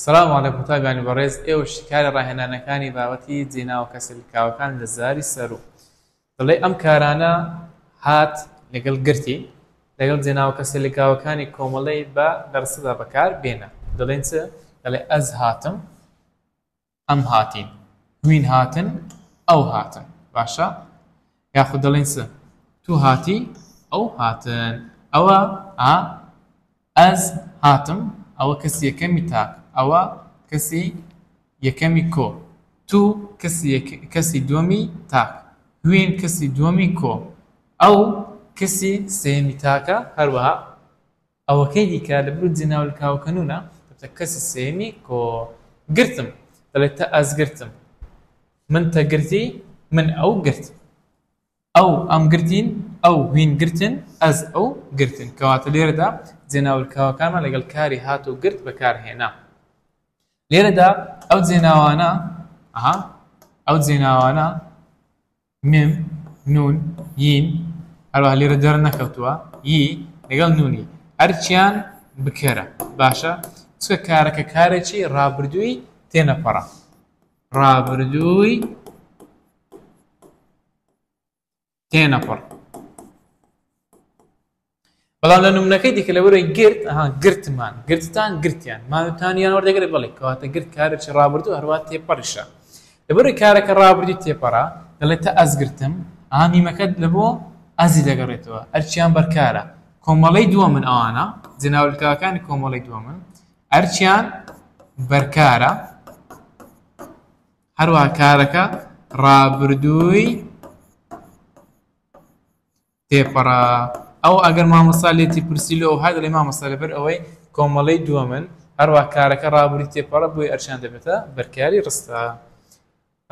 سلام علیکم قوتابیانی بەڕێز ئێوە شیکاری ڕاهێنانەکانی بابەتی جێناوە کەسلکاوەکان لە زاری سەروو دەڵێ ئەم کارانە هات لەگەڵ گرتی لەگەڵ جێناوە کەسلکاوەکانی کۆمەڵەی بە لە ڕستەدا بەکار بێنە دەڵێن چ دەڵێ ئەز هاتم ئەم هاتین هوین هاتن ئەو هاتن باشە یاخود دەڵێن چ تو هاتی ئەو هاتن ئەوە ئا ئەز هاتم ئەوە کەسی یەکەمی تاک ئەوە کەسی یەکەمی کۆ تو کەسی کەسی دووەمی تاک هوین کەسی دووەمی کۆ ئەو کەسی سێیەمی تاکە هەروەها ئەوەکەی دیکە لە برو جێناولکاوەکە نونە دەبتە کەسی سێیەمی کۆ. گرتم دەڵێت تە ئەز گرتم من تە گرتی من ئەو گرت ئەو ئەم گرتین ئەو هوین گرتن ئەز ئەو گرتن کەواتە لێرەدا جێناولکاوەکانمان لەگەڵ کاری هات و گرت بەکارهێنا لێرەدا ئەو جێناوانە ئەها ئەو جێناوانە میم، نون، یین، هەروەها لێرە دەرنەکەوتووە، ی، لەگەڵ نونی، ئەرکیان بکەرە، باشە چونکە کارەکە کارێکی ڕابردووی تێنەپەڕە، ڕابردووی تێنەپەڕ. بەڵام لە نمونەکەی دیکە لەبەرەوەی گرت ئەها گرتمان گرتتان گرتیان مانوتانیان وەردەگرێت بەڵێ کەواتە گرت کارێکی ڕابردوو هەروە تێپەڕیشە لەبەرەوەی کارەکە ڕابردووی تێپەڕە دەڵێت تە ئەز گرتم ئەها میمەکەت لە بۆ ئەزی دەگەڕێتەوە ئەرچیان بەرکارە کۆمەڵەی دووەمن ئەوانە جێناولکاوەکانی کۆمەڵەی دووەمن ئەرچیان بەرکارە هەروە کارەکە ڕابردووی تێپەڕە ئەو ئەگەر مامۆستا لێتی پرسی لۆ ئەوها دەڵێ مامۆستا لەبەر ئەوەی کۆمەڵەی دووەمن هەروە کارەکە ڕابردووی تێپەڕە بۆی ئەرچیان دەبێتە بەرکاری ڕستە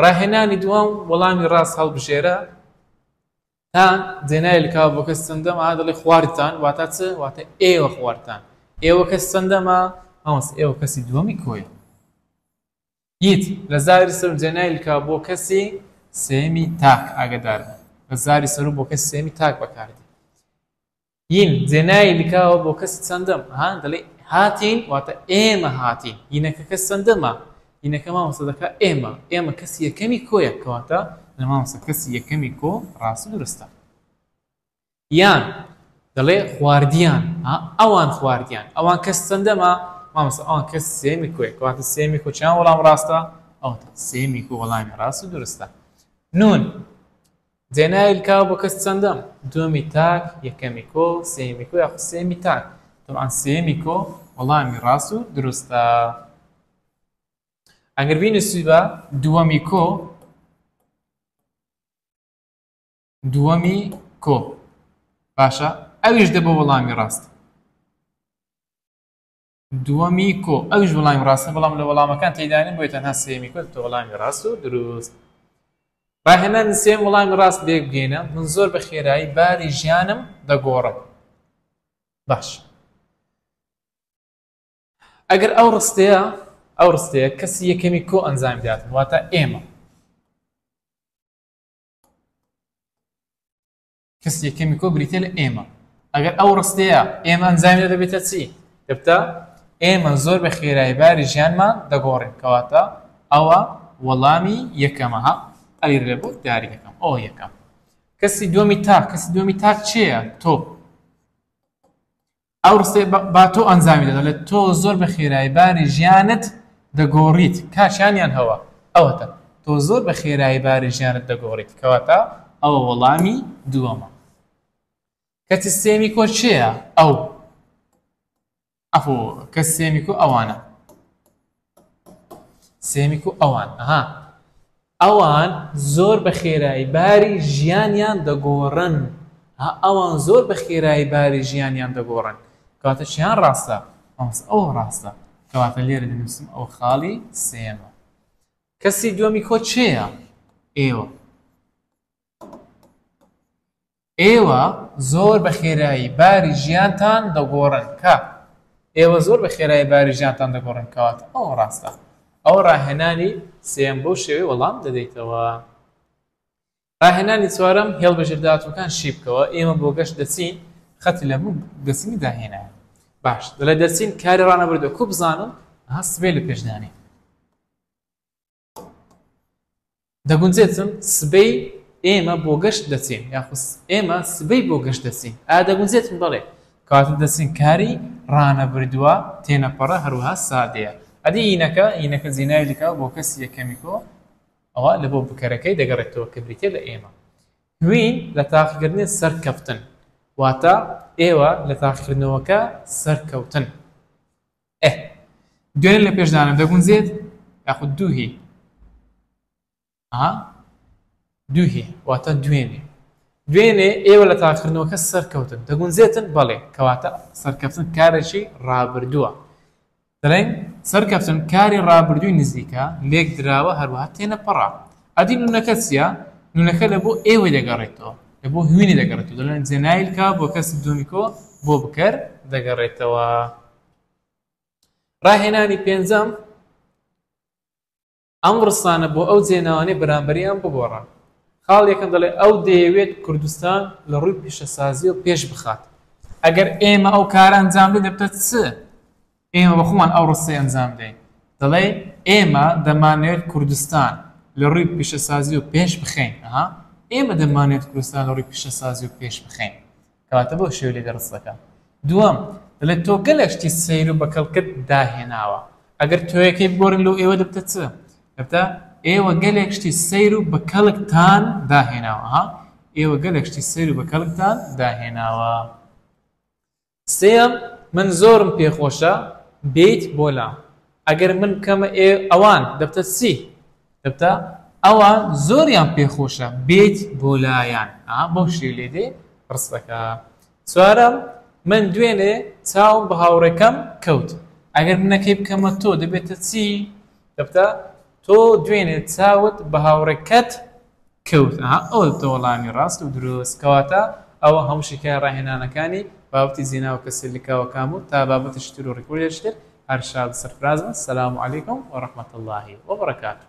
ڕاهێنانی دووەم وەڵامی ڕاست هەڵبژێرە تا جێناوی لکاوە بۆ کەس چەندەم ئا دەڵێ خواردتان واتە چ واتە ئێوە خواردتان ئێوە کەس چەندەمە مامۆستا ئێوە کەسی دووەمی کۆیە یت، لە زاری سەروو جێناوی لکاو بۆ کەسی سێیەمی تاک ئاگەدار بن، لە زاری سەروو بۆ کەسی سێیەمی تاک بەکاردێ. ین، جێناوی لکاوە بۆ کەسی چەندەم؟ ها دەڵێی هاتین واتە ئێمە هاتین. ینەکە کەس چەندەمە؟ ینەکە مامۆستا دەکا ئێمە. ئێمە کەسی یەکەمی کۆیە کەواتە لە مامۆستا کەسی یەکەمی کۆ ڕاست و دروستە. یان دەڵێ خواردیان ها ئەوان خواردیان ئەوان کەس چەندەمە مامۆستا ئەوان کەس سێمی کۆیە کەواتە سێمی کۆ چیان وەڵام ڕاستە ئەوەتە سێمی کۆ وەڵامی ڕاست و دروستە نون جێناوی لکاو بۆ کەس چەندەم دووەمی تاک یەکەمی کۆ سێمی کۆ یاخود سێمی تاک طبعا سێمی کۆ وەڵامی ڕاست و دروستە ئەگەر بینوسی بە دووەمی کۆ دووەمی کۆ باشە ئەویش دەبۆ وەڵامی ڕاست دووەمی کۆ ئەویش وەڵامی ڕاستە بەڵام لە وەڵامەکان تێدانین بۆی تەنها سێمی کۆ تۆ وەڵامی ڕاست و دروست ڕاهێنانی سێم وەڵامی ڕاست بێک بگەینە من زۆر بە خێرایی باری ژیانم دەگۆڕم باش ئەگەر ئەو ڕستەیە ئەو ڕستەیە کەسی یەکەمی کۆ ئەنجامی داتن واتە ئێمە کەسی یەکەمی کۆ بریتە لە ئێمە ئەگەر ئەو ڕستەیە ئێمە ئەنجامی دەبێتە چی دەبتە ئێمە زۆر بە خێرایی باری ژیانمان دەگۆڕین کەواتە ئەوە وەڵامی یەکەمە ها ئەلی لە بۆ دیاری دەکەم ئەو یەکەم کەسی دووەمی تاک کەسی دووەمی تاک چییە تۆ ئەو ڕستەیە با تۆ ئەنجامی دەدات دەڵێت تۆ زۆر بە خێرایی باری ژیانت دەگۆڕیت کاچیان یان هەوا ئەوەتە تۆ زۆر بە خێرایی باری ژیانت دەگۆڕیت کەواتە ئەوە وەڵامی دووەمە کەچی سێمی کۆ چێە ئەو ئەفۆ کە سێمی کۆ ئەوانە سێمی کۆ ئەوان ئەها ئەوان زۆر بە خێرایی باری ژیانیان دەگۆڕن. ها ئەوان زۆر بە خێرایی باری ژیانیان دەگۆڕن. کەواتە چیان ڕاستە؟ مامۆستا ئەوە ڕاستە. کەواتە لێرە دەنووسم ئەوە خاڵی سێیەمە. کەسی دووەمی کۆ کێیە؟ ئێوە. ئێوە زۆر بە خێرایی باری ژیانتان دەگۆڕن کە ئێوە زۆر بە خێرایی باری ژیانتان دەگۆڕن کەواتە ئەوە ڕاستە ئەوە ڕاهێنانی سێیەم بەو شێوەیە وەڵام دەدەیتەوە ڕاهێنانی چوارەم هێڵ بەژێر داهاتووەکان شی بکەوە ئێمە بۆ گەشت دەچین خەتی لە بوو دەچینی داهێنایە باش دەڵێ دەچین کاری ڕانەبردووە کو بزانم؟ ئەها سبەی لە پێش دانێ. دەگونجێتم سبەی ئێمە بۆ گەشت دەچین یاخود ئێمە سبەی بۆ گەشت دەچین ئایا دەگونجێتم بەڵێ کەواتە دەچین کاری ڕانەبردووە تێنەپەڕە هەروەها سادەیە ئەدی ئینەکە ئینەکە جێناوی لکاو بۆ کەسی یەکەمی کۆ ئەوە لە بۆ بکەرەکەی دەگەڕێتەوە کە بریتیە لە ئێمە هوین لە تاقیکردنی سەرکەفتن واتە ئێوە لە تاقیکردنەوەکە سەرکەوتن ئه دوێنێ لە پێشدانم دەگونجێت یاخود دووهی ئا دووهی واتە دوێنێ دوێنێ ئێوە لە تاقیکردنەوەکە سەرکەوتن دەگونجێتن بەڵێ کەواتە سەرکەفتن کارێکی ڕابردووە دەڵێن سەرکەفتن کاری ڕابردووی نزیکە لێک دراوە هەروەها تێنەپەڕە ئەدی نونەکە چییە نونەکە لە بۆ ئێوەی دەگەڕێتەوە لە بۆ هوینی دەگەڕێتەوە دەڵێن جێنایلکە بۆ کەسی دووەمی کۆ بۆ بکەر دەگەڕێتەوە ڕاهێنانی پێنجەم ئەم ڕستانە بۆ ئەو جێناوانەی بەرامبەریان بگۆڕە. خاڵ یەکەم دەڵێ ئەو دەیەوێت کوردستان لە ڕووی پیشەسازیەوە پێش بخات. ئەگەر ئێمە ئەو کارە ئەنجام بدەین دەبتە چ؟ ئێمە بە خۆمان ئەو ڕستەی ئەنجام دەین. دەڵێ ئێمە دەمانەوێت کوردستان لە ڕووی پیشەسازیەوە پێش بخەین. ئەها ئێمە دەمانەوێت کوردستان لە ڕووی پیشەسازیەوە پێش بخەین. کەواتە بەو شێوەیە لێ دەڕستەکە. دووەم، دەڵێت تۆ گەلێک شتی سەیر و بەکەڵکت داهێناوە. ئەگەر تۆیەکەی بگۆڕین لۆ ئێوە دەبتە چ؟ دەبتە ئێوە گەلێک شتی سەیر و بەکەڵکتان داهێناوە. ها ئێوە گەلێک شتی سەیر و بەکەڵکتان داهێناوە. سێیەم، من زۆرم پێخۆشە بێیت بۆ لام. ئەگەر من بکەمە ئێ ئەوان دەبتە چی؟ دەبتە ئەوان زۆریان پێخۆشە بێیت بۆ لایان. ئا بەو شێوەیە لێ دێ ڕستەکە. چوارەم، من دوێنێ چاوم بە هاوڕێکەم کەوت. ئەگەر منەکەی بکەمە تۆ دەبێتە چی؟ دەبتە تۆ دوێنێ چاوت بە هاوڕێکەت کەوت. ئەها ئەوە دەبتە وەڵامی ڕاست و دروست. کەواتە ئەوە هەموو شیکاری ڕاهێنانەکانی بابەتی جێناو و کەسە لکاوەکان بوو. تا بابەتێکی تر و ڕیکۆردێکی تر هەر شاد و سەرفراز بن. سلام علیکم و رحمە اللە و برکاته.